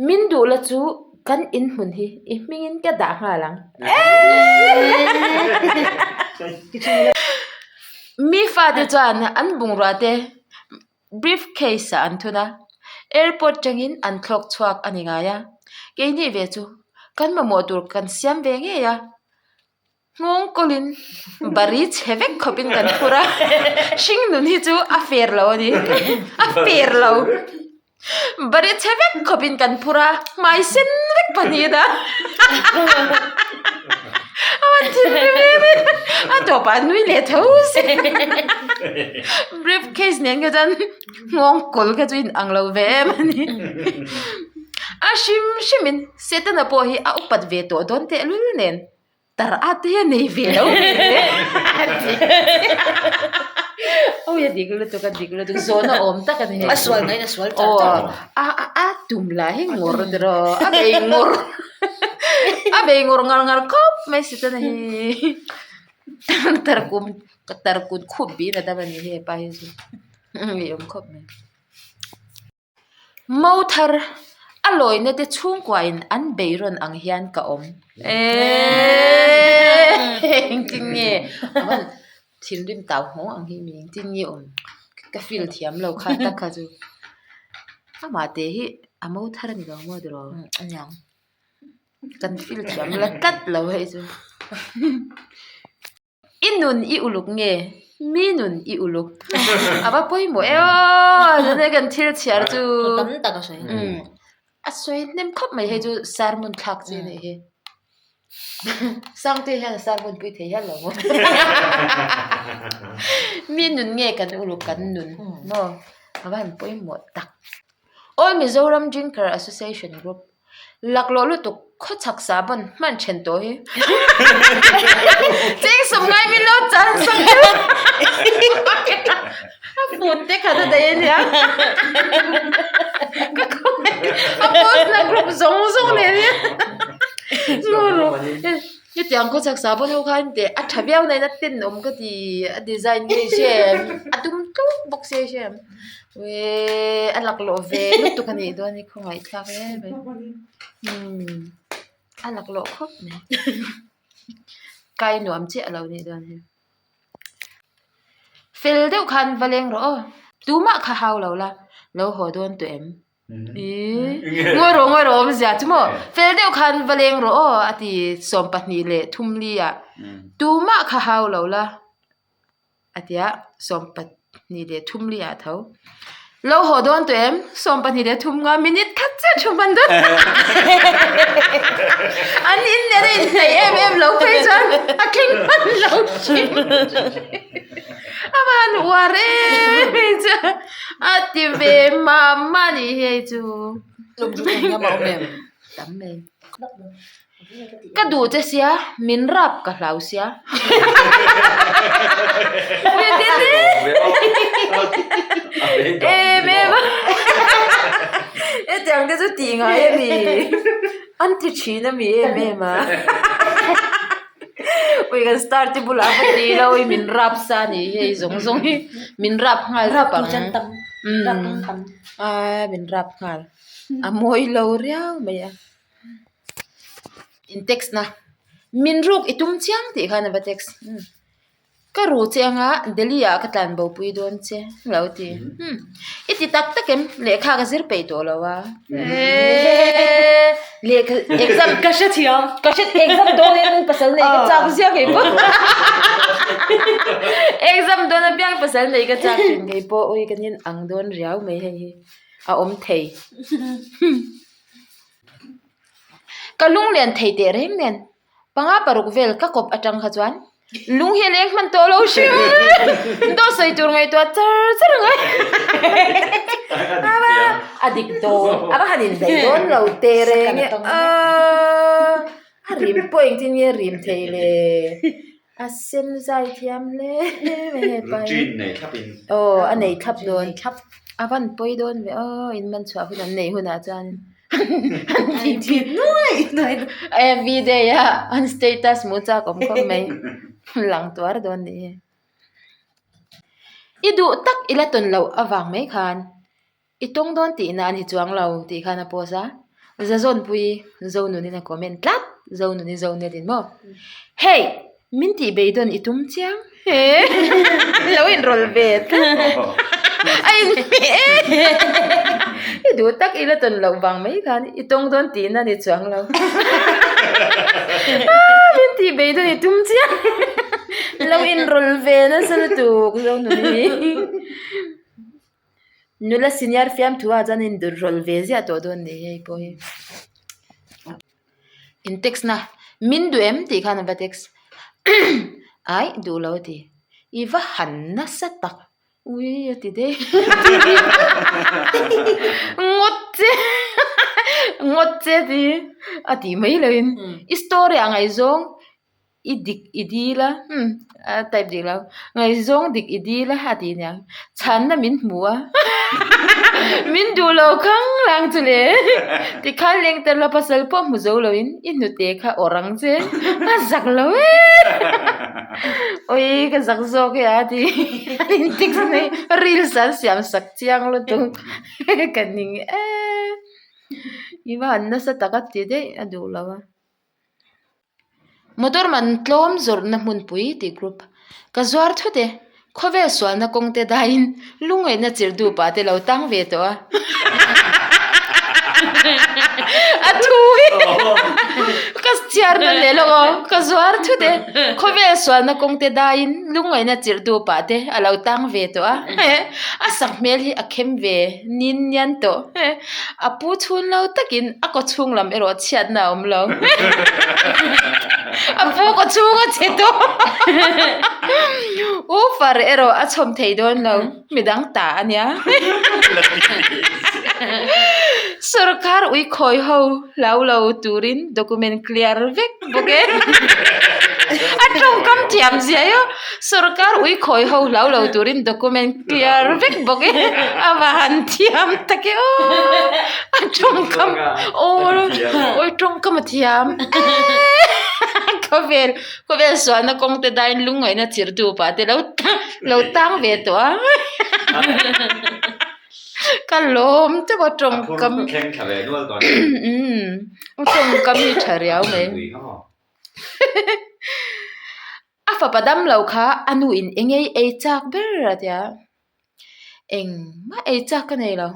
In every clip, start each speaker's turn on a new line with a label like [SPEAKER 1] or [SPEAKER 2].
[SPEAKER 1] Min duh la chu kan in hmun hi i hmingin ka dah nghal ang. Mi fate chuan an bungrua te brief case ah an thun a, airport tangin an thlawk chhuak a ni ngai a, keini ve chu kan mamawh tur kan siam ve ngei a. Nghawng kawlin bari chhe vek khawpin kan phur a, hring nun hi chu a fer lo a ni, a fer lo. Bari chhe vek khawpin kan phur a, hmai sen vek pahnih a a van thinrim em em a tawpah a nui leh tho si briefcase nen kha chuan nghawng kawl kha chu in ang lo ve em a ni. A hrim hrimin Setana pawh hi a upat ve tawh dawn tehlul nen. Tar a te hian nei ve lo ve le. Ui a dik lutuk a dik lutuk zawn a awm tak a ni hei.
[SPEAKER 2] A sual ngaiin a sual char char.
[SPEAKER 1] Aw a a a tum lah hi ngawr tiraw a bei ngawr a bei ngawr ngar ngar khawp mai si chuan hei tar kum tar kut khup bih na dam a ni hei pa hi chu ngeiawm khawp mai. Mo thar a lawina te chhungkuain an bei rawn ang hian ka awm eeeee engtin nge a van thinrim tau nghawng ang hi mi engtin nge awm ka feel thiam lo kha tak kha chu amah te hi a mo thar a ni lo maw tiraw kan feel thiam la tlat lo hei chu. I nun i uluk nge? Mi nun i uluk. A va pawimawh e aw! Tunah kan thil chhiar chu.
[SPEAKER 2] Tam tak a sawi.
[SPEAKER 1] Umm. A sawi hnem khawp mai hei chu sermon thlak chi a nih hi. Sangte hian a sermon pui thei hial lo maw? Mi nun nge kan uluk kan nun maw? A va han pawimawh tak. All Mizoram Drinker Association Group. Laklawh lutuk khawchhak sahbawn hman then tawh hi cheng sawm ngai min lo chan sak deuh a phone te khat a daih a nia ka khawngaih a post na group zawng zawng nen hian hetiang khawchhak sahbawn ho khan teh a tha viau na in a tenawm ka ti a design nge hre em a tum tluk bawk sia hre em. Eeee a laklawh ve lutuk a nih dawn hi khawngaih thlak hle mai umm a laklawh khawp mai kai nuam chiah a lo nih dawn hi fel deuh khan va leng rawh aw tumah kha hau lo la lo haw dawn tawh em ihh ngawi rawh ngawi rawh awmzia chu maw fel deuh khan va leng rawh aw a ti 22 leh 3 ah tumah kha hau lo la. A ti a, 22 leh 3 li ah tho. Lo haw dawn tawh em? 22 leh 3 nga minute khat chiah thu hman dawn. An in nen a inhnaih em em lo phei chuan a thleng hman lo hrim. A va han uar em hei chu a ti ve mah mah a nih hi hei chu. Tam mai. Ka duh che sia, min rap ka hlau sia. Em em a. Hetiang te chu tih ngai a ni. An ti thin a mi em em a. Ui kan star te bulah va ti ilo i min rap sa a nih hi hei zawng zawng hi. Min rap nghal khawp ang. Umm min rap nghal. A mawi lo riau mai a. In text na min ruk i tum chiang tih khan a va text ka ru che anga Delhi ah ka tlan bo pui dawn che a lo ti i ti tak tak em lehkha ka zir peih tawh lo a eeeee lehkha exam
[SPEAKER 2] ka hrethiam
[SPEAKER 1] ka hre exam dawn in pasal nei ka chak ziak ngei pawh exam dawn apiang pasal nei ka chak thin ngei pawh ui ka nin ang dawn riau mai hei hi a awm thei. Ka lung lian thei teh reng nen panga paruk vel ka kawp atang kha chuan lung hi a leng hman tawh lo hrim dawt sawi tur ngaihtuah char char ang a a dik dawn a va han indaih dawn lo teh reng e aaa a rim pawh engtin nge a rim thei le a sem zai thiam hle mai hepa hi aw a nei thlap dawn a van pawi dawn ve aw in man chhuah hun an nei hunah chuan an ti nuai nuai everyday a an status hmuh chak awm khawp mai lang tuar dawn nih hi i duh tak i la tawn loh avang mai khan. I tawng dawn tihna a ni chuang lo tih khan a post a. Zazawnpui Zonunin a comment tlat, Zonuni Zonet in maw? Hey! Min tih beidawn i tum chiang he! Lo inrawlh ve tlat a inhmeh e! I duh tak ila tawn loh vang mai khan i tawng dawn tihna ni chuang lo. Min tih beidawn i tum chiang lo inrawlh ve nasa lutuk Zonuni hi. Nula senior fiamthu ah chuan in dawt rawlh ve ziah tawh dawn ni hei pawh hi in text na min duh em tih khan a va text aih duh lo a ti i va han nasa tak ui a ti daih ngawt che ngawt che a ti a tih mai loh in i story ah ngaihzawng. I dik i dil a umm a type dik lo ngaihzawng dik i dil a a tih aniang chhanna min hmu a min duh lo khang lang chu le tikhan leng tel la pasal pawh hmu zo lo in i hnute kha awrh ang che a zak lo e awii ka zak zawk e a ti an in text mai reels an siam sak chiang lutuk ka ning e i va han nasa tak a ti daih a duh lo a. Motor man tlawm zawrhna hmunpui tih group ka zuar thut e, khawvel sualna kawng te daiin lungngaihna chirh dupa te lo tang ve tawh a a thu hi ka chhiar nawn leh lawk aw ka zuar thut e, khawvel sualna kawng te daiin lungngaihna chirh dupa te a lo tang ve tawh a a sak hmel hi a khem ve nin nian tawh. A pu chhun lo takin a kaw chhung lam erawh chhiatna a awm lo. A pu kaw chhung a chhe tawh. U far erawh a chhawm thei dawn lo, midang ta a nia. Sorkar ui khawi ho hlau lo turin document clear vek bawk e. A tawngkam thiam zia io. Sorkar ui khawi ho hlau lo turin document clear vek bawk e a va han thiam tak e aw a tawngkam aw awi tawngkam a thiam khawvel khawvel sualna kawng te daiin lungngaihna chirh duh pah te lo lo tang ve tawh a ka lawm teuh a tawngkam umm tawngkam hi tha riau mai. A fapa dam lo kha a nu in eng ei ei chak ber a tia, engmah ei chak ka nei lo,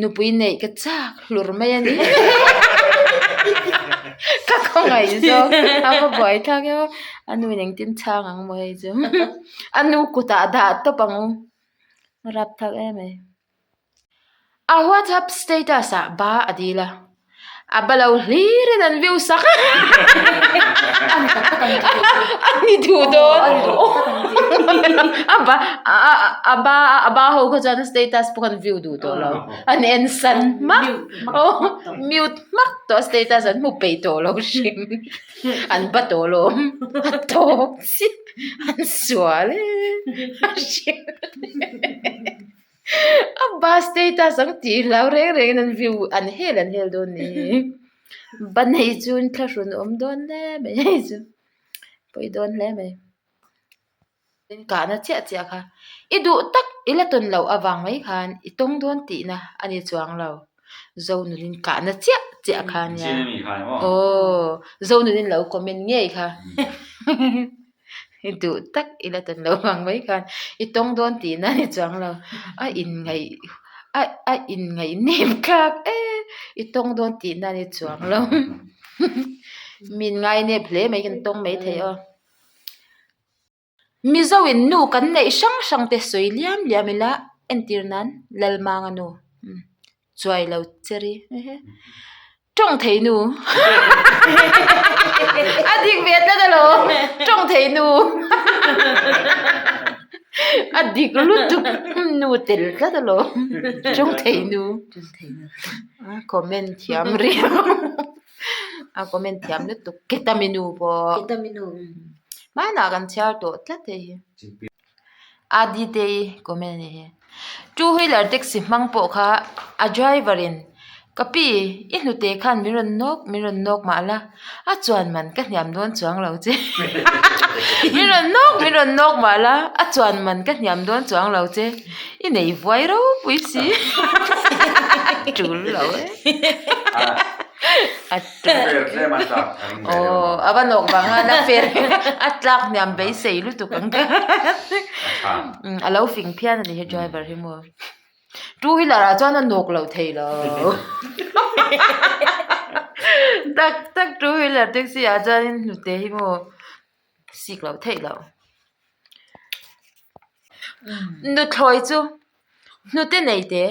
[SPEAKER 1] nupui neih ka chak hlur mai a ni ka khawngaih zawk a va buai thlak em a, a nu in engtin chhang ang maw hei chu a nu kutah dah tawp ang u rap thlak em mai. A WhatsApp status ah ba a dil a, a ba lo hlir in an view sak a ni duh dawn a ba a ba a ba ho kha chuan status pawh khan view duh tawh lo an en san hmak mute hmak tawh a status an hmu peih tawh lo hrim an ba tawh lo a tawp chiah an sual e a hrim. A bus status ang tih hlau reng reng in an view an hel an hel dawn ni ban hei chu thlahrun a awm dawn hle mai hei chu pawi dawn hle mai kahna chiah chiah kha i duh tak i la tawn loh avang mai khan i tawng dawn tihna a ni chuang lo Zonunin kahna chiah chiah kha ania aw Zonunin lo comment ngei kha. I duh tak i la tan lo vang mai khan i tawng dawn tih na ni chuang lo a inngaih a a inngaih nem thlak e i tawng dawn tih na ni chuang lo min ngai nep hle mai kan tawng mai thei aw Mizo in nu kan neih hrang hrang te sawi liam liam ila entir nan Lalmanga nu chuai lo cheri. Tawng thei nu a dik ve tlat alawm tawng thei nu a dik lutuk nu tel tlat alawm tawng thei nu comment thiam riau a comment thiam lutuk ketaminu pawh hmanah kan chhiar tawh tlat hei hi. Aditei comment a ni hi. Two wheeler taxi hmang pawh kha a driver in ka pi i hnute khan min rawn nawk min rawn nawk mah la a chuan man ka hniam dawn chuang lo che min rawn nawk min rawn nawk mah la a chuan man ka hniam dawn chuang lo che i nei vuai ropui si tul lo e. Aw a va nawk vang a la fer a tlak hniam beisei lutuk ang kha a lo fing phian a ni he driver hi maw two wheeler ah chuan a nawk loh thei lo tak tak two wheeler taxi ah chuan hnute hi maw sik loh theih loh. Nuthlawi chu hnute nei te,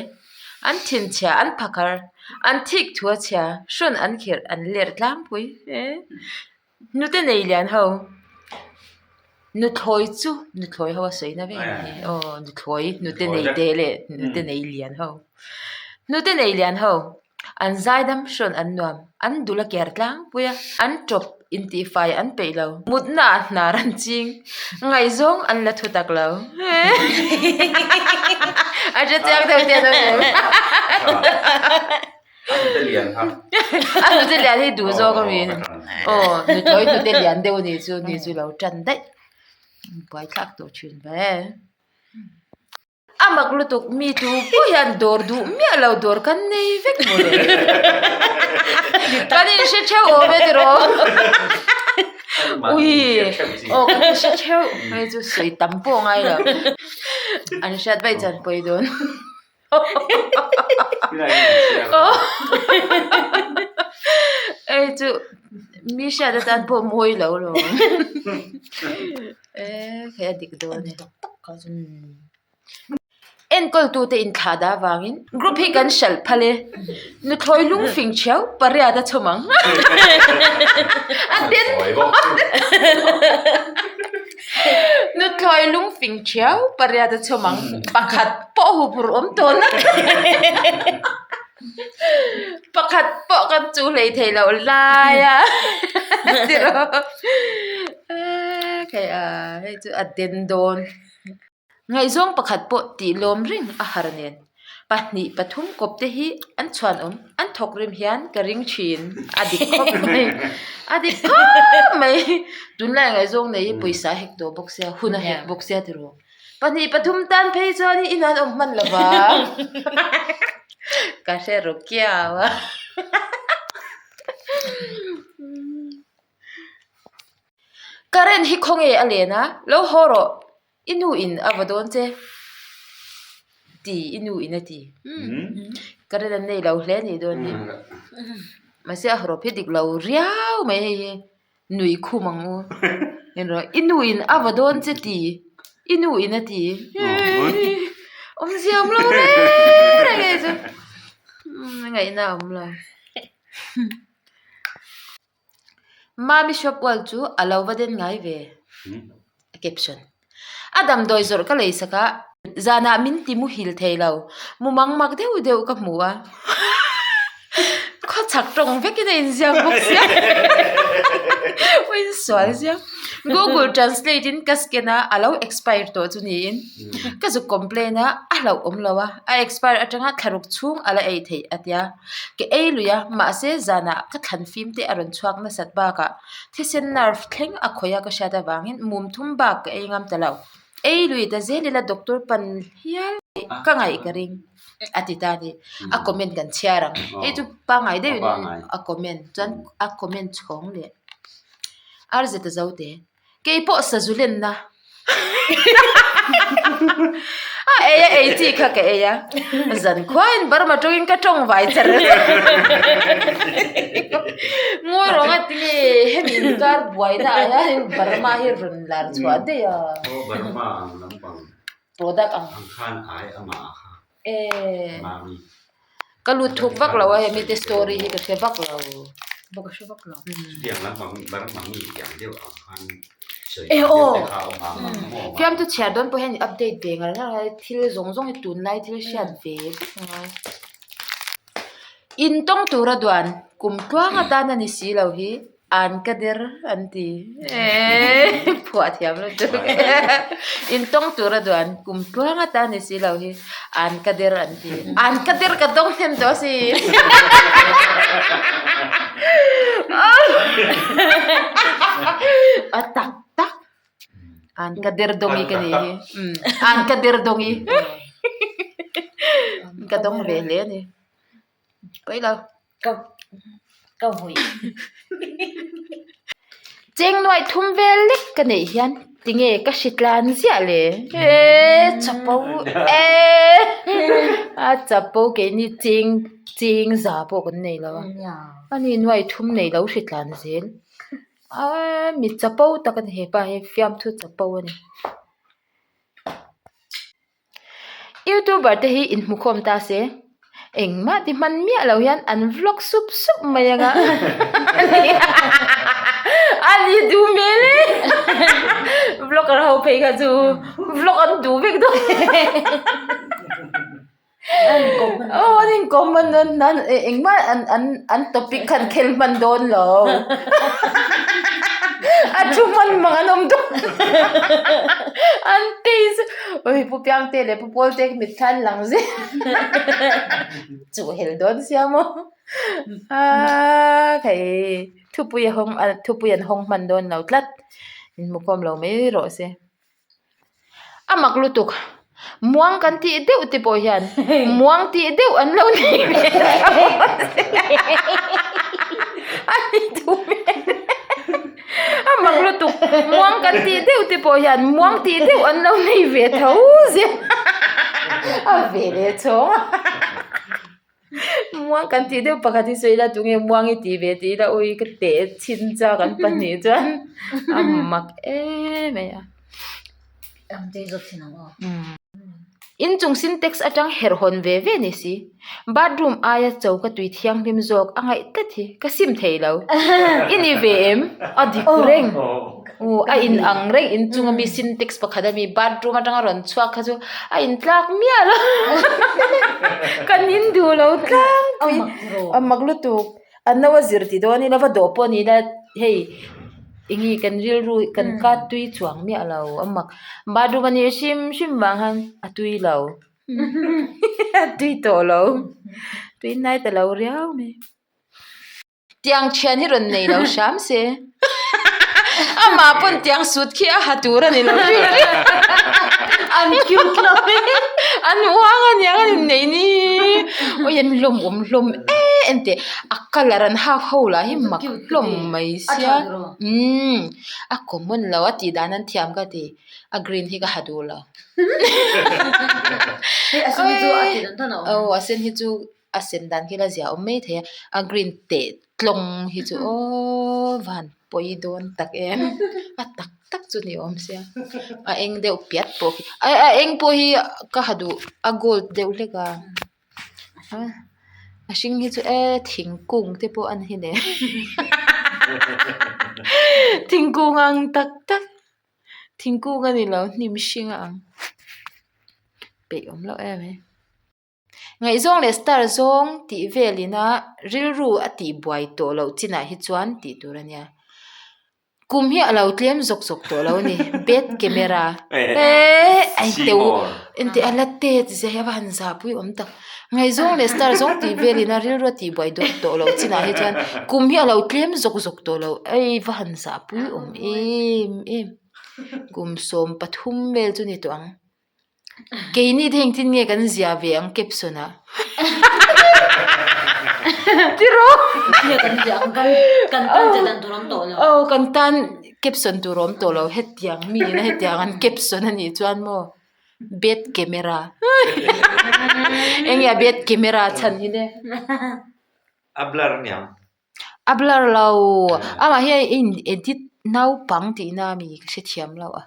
[SPEAKER 1] an thinchhia an phakar, an thik thu a chhia, hrawn an khirh an ler tlangpui e. Hnute nei lian ho, nuthlawi chu nuthlawi ho a sawi na vek a ni aw nuthlawi hnute nei te leh hnute nei lian ho, hnute nei lian ho. An zaidam hrawn an nuam, an dul a ker tlangpui a, an tawp intihfai an peih lo, mutna ah hnar an ching, ngaihzawng an la thu tak lo. A hre chiang deuh te an awm em?
[SPEAKER 3] A hnute lian kha.
[SPEAKER 1] A hnute lian hi duh zawk a mi? Aw, nuthlawi hnute lian deuh a nih chu, ni chu lo tan daih. Buaithlak tawh thin ve. A mak lutuk mi tu pawh hian dawr duh miah lo dawr kan nei vek maw le kan inhre theuh awm e tiraw ui aw kan inhre theuh hei chu sawi tam pawh a ngai lo an hriat vaih chuan pawi dawn hei chu mi hriat atan pawh mawi lo lawm e hei a dik dawn e. Enkawltute inthlah dah avangin group hi kan hralh phal e. Nuthlawi lung fing thiau pariat a chhawm ang. A den Nuthlawi lung fing thiau pariat a chhawm ang. Pakhat pawh huphurh awm tawh na. Pakhat pawh kan chu hlei thei loh lai a tiraw hei a hei chu a den dawn ngaihzawng pakhat pawh tih lawm reng a har nen pahnih pathum kawp te hi an chhuan awm an thawk rim hian ka ring thin a dik khawp mai a dik khawp mai tunlai ngaihzawng nei hi pawisa a hek tawh bawk sia hun a hek bawk sia tiraw. Pahnih pathum tan phei chuan in an awm hman lo vang. Ka hre ru kiau a. Current hi khawnge a len a, lo haw rawh i nu in a va dawn che ti i nu in a ti. Current an nei lo hle a nih dawn hi. Mahse a hawrawp hi dik lo riau mai hei hi. Nui khum ang u. En rawh, i nu in a va dawn che ti, i nu in a ti. Awmzia awm lo reng reng e chu. Ngaihna a awm lo. Mami shop wall chu a lo va den ngai ve. Caption. A damdawi zawrh ka lei sak a, zanah min ti muhil thei lo, mumang mak deuh deuh ka hmu a, khawchhak tawng vekin a inziak bawk sia, a insual sia, Google translate in ka scan a, a lo expire tawh chu niin, ka zuk complain a, a hlauh awm lo a, a expire atanga thlaruk chhung a la ei theih a tia, ka ei lui a, mahse zanah ka thlan fim te a rawn chhuak nasat bakah Thisen nerve thleng a khawih a ka hriat avangin mum thum bak ka ei ngam ta lo. Ei lui ta zel ila doctor pan hial ka ngaih ka ring a ti ta a ni. A comment kan chhiar ang. Hei chu pangngai deuhin a comment chuan a comment chhawng leh Arzeta Zote. Keipawh sazu lenna a ei a ei chi kha ka ei a zan khuain Burma tawngin ka tawng vai char ngawi rawng a tinge hemi inkar buaina ah hian Burma hi rawn lar chhuah daih a
[SPEAKER 3] Burma ang lampang
[SPEAKER 1] product ang
[SPEAKER 3] ang khan ai amah kha
[SPEAKER 1] e ka lut thuk vak lo a hemi te story hi ka hre vak lo
[SPEAKER 2] ka hre vak lo
[SPEAKER 3] chutiang lampang Burma mi tih ang deuh ang khan sawi
[SPEAKER 2] Eh,
[SPEAKER 3] ang deuh
[SPEAKER 2] aw.
[SPEAKER 3] te kha a awm ang ang maw
[SPEAKER 1] fiam chu chhiar dawn pawh hian i update ve ngar ngar a thil zawng zawng hi tunlai thil hriat ve vek ngai intawng tura duan kum tluang atan a ni si lo hi An ka der an ti eee phuah thiam lutuk intawng tura duan kum tluang atan ni si lo hi an ka der an ti an ka der ka dawng hnem tawh a si a tak tak an ka der dawngi ka nih hi an ka der dawngi ka dawng ve hle a ni pawi lo.
[SPEAKER 2] Ka vui.
[SPEAKER 1] Cheng nuai thum vel lek ka neih hian tinge ka hri tlan ziah le? Eee chapo eee a chapo keini cheng cheng za pawh kan nei lo a ani nuai thum nei lo hri tlan zel aaa mi chapo tak a ni hepa hi fiamthu chapo a ni. Youtuber te hi inhmukhawm ta se engmah ti hman miah lo hian an vlog sup sup mai ang a a ni duh hmel e vlogger ho phei kha chu vlog an duh vek dawn aw an inkawm hman dawn nan engmah an an an topic kha an khel hman dawn lo a thu hman mang an awm dawn an taste ui pu Piangte leh pu Pawlte mit kha an lang zel chuh hel dawn sia maw aa hei thupui a hawng thupui an hawng hman dawn lo tlat inhmukhawm lo mai rawh se. A mak lutuk, muang kan tih deuh te pawh hian muang tih deuh an lo nei ve tho a ni duh hmel a mak lutuk, muang kan tih deuh te pawh hian muang tih deuh an lo nei ve tho zel a ve leh chhawng a. Muang kan tih deuh pakhat hi sawi ila tunge muang i tih ve tih ila ui ka teh chhin chak an pahnih chuan a mak em mai a. Inchung sintex atang herh hawn ve ve ni si bathroom aia choka tui thianghlim zawk a ngaih tlat hi ka sim thei lo i ni ve em a dik reng. Aw a in ang reng inchung ami sintex pakhat ami bathroom atanga rawn chhuak kha chu a in tlak miah lo kan in duh lo tlangpui a mak lutuk a no a zir ti dawn ila va dawh pawh ni ila hei eng nge kan rilru kan kat tui chuang miah lo a mak bathroom a nih hrim hrim vang khan a tui lo a tui tawh lo tui hnai ta lo riau mai. Tiang thian hi rawn nei lo hram se amah pawn tiang sut khi a ha tur a ni lo hrim hrim an cute lo e an uang a niang an innei ni awi an hlawm awm hlawm em em teh a colour an hak ho lah hi mak hlawm mai sia umm a common lo a tih dan an thiam ka ti a green hi ka ha duh lo aw a sen hi chu. A sen dan khi la zia awm mai thei a a green teh tlawng hi chu aww van pawi dawn tak em a tak tak chu ni awm sia a eng deuh piat pawh khi a a eng pawh hi ka ha duh a gold deuh hlek a a hring hi chu e thingkung te pawh a ni hi le thingkung ang tak tak thingkung a ni lo hnim hring a ang peih awm loh em mai. Ngaihzawng leh star zawng tih velina rilru a tih buai tawh loh chinah hi chuan tih tur a nia. Kum hi a lo tlem zawk zawk tawh lo a ni. Bad camera eehh a inteu enteh a la tet zia hi a va han zahpui awm tak. Ngaihzawng leh star zawng tih velina rilru a tih buai dawt tawh loh chinah hi chuan kum hi a lo tlem zawk zawk tawh lo. Ei va han zahpui awm em em. Kum 13 vel chu ni tawh ang. Keini te engtin nge kan zia ve ang caption ah tiraw
[SPEAKER 2] kan zia ang kan kan tan che dan tur awm tawh lo
[SPEAKER 1] aw kan tan caption tur awm tawh lo hetiang mi ina hetiang an caption a nih chuan maw bad camera enge a bad camera chhan hi le
[SPEAKER 3] a blur aniang
[SPEAKER 1] a blur lo amah hian a in edit naupang tihna ami ka hrethiam lo a.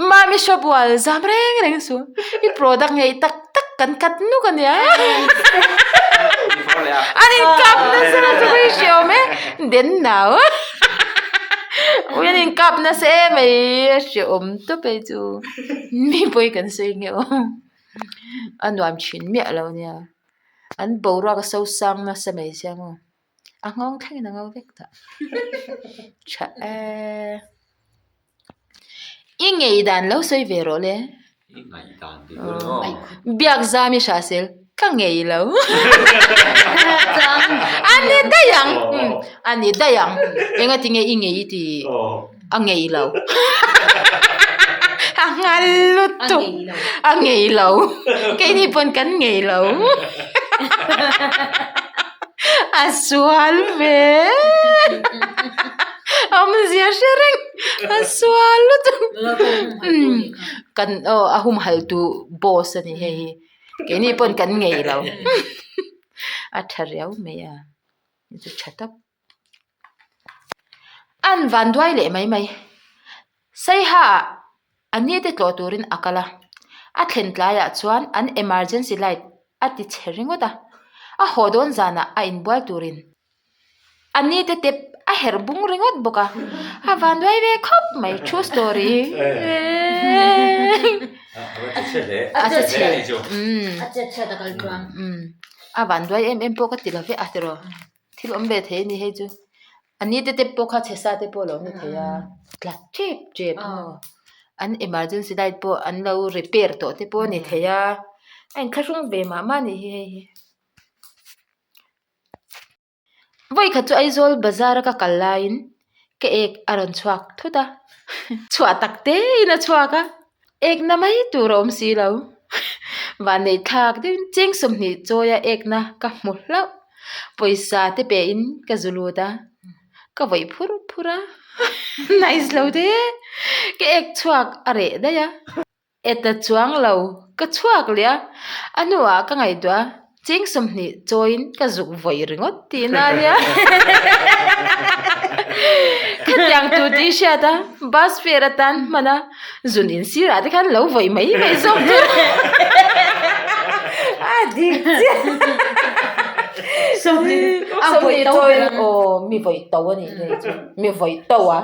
[SPEAKER 1] Mami shop wall zam reng reng su i product ngei tak tak kan cut nuk a nia an in kap nasa na chu i hre awm e den nau ui an in kap nasa em mai a hre awm tawp ei chu mi pawi kan sawi nge aw a nuam thin miah lo nia an boruak a so sang nasa mai sia maw. A nghawng thlengin a ngo vek tawh. Tha e. I ngei dan lo sawi ve rawh le.
[SPEAKER 3] I ngaih dan ti tur maw?
[SPEAKER 1] Biak zam i hra sel, ka ngei lo. A ni daih ang, a ni daih ang. Engati nge i ngei i ti? A ngei lo. A nghal lutuk. A ngei lo. Keini pawn kan ngei lo. A sual ve awmzia hre reng a sual lutuk kan aw a humhalh tu boss a ni hei hi keini pawn kan ngei lo a tha riau mai a chu tha tak an van duai leh mai mai Saiha ah a ni te tlawh turin a kal a, a thlen tlaiah chuan an emergency light a ti chhe ringawt a, a haw dawn zanah a inbual turin a ni te tep a herh bung ringawt bawk a, a vanduai ve khawp mai true story
[SPEAKER 3] A che chhe
[SPEAKER 1] umm a vanduai em em pawh ka ti lo ve a tiraw thil awm ve thei a ni hei chu. A ni te te pawh kha chhe sa te pawh a lo ni thei a, tla tep tep maw an emergency light pawh an lo repair tawh te pawh a ni thei a, a inthlahrung ve mah mah a nih hi hei hi. Vawikhat chu Aizawl bazar a ka kal laiin ka ek a rawn chhuak thut a, chhuah tak te in a chhuak a, ek na mai tur a awm si lo, vanneih thlak deuhin cheng 20 chawia ek na ka hmu hlauh. Pawisa te pe in ka zu lut a, ka vawih phur phur a, nice lo te, ka ek chhuak a reh daih a, eta chuang lo ka chhuak leh a, a hnuah ka ngaihtuah a, cheng 20 chawiin ka zuk vawih ringawt tihna a nia, khatiang tur tih hriat a, bus fare atan hman a. Zun in sirah te khan lo vawih mai mai zawk tur a dik chiah
[SPEAKER 2] A vawih to ber ang.
[SPEAKER 1] Aw mi vawih to a nih hei chu mi vawih to a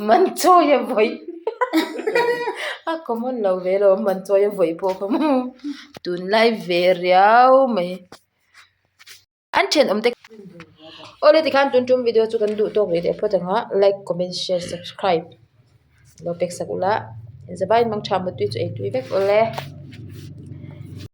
[SPEAKER 1] man chawi a vawih a common lo ve lo man chawi a vawih pawh kha maw tunlai ve riau mai. An thenawm te Awle tikhan tun tum video chu kan duh tawk rih leh phawt ang a like comment share subscribe lo pek sak ula inzavaiin mang tha mutui chu ei tui vek awle.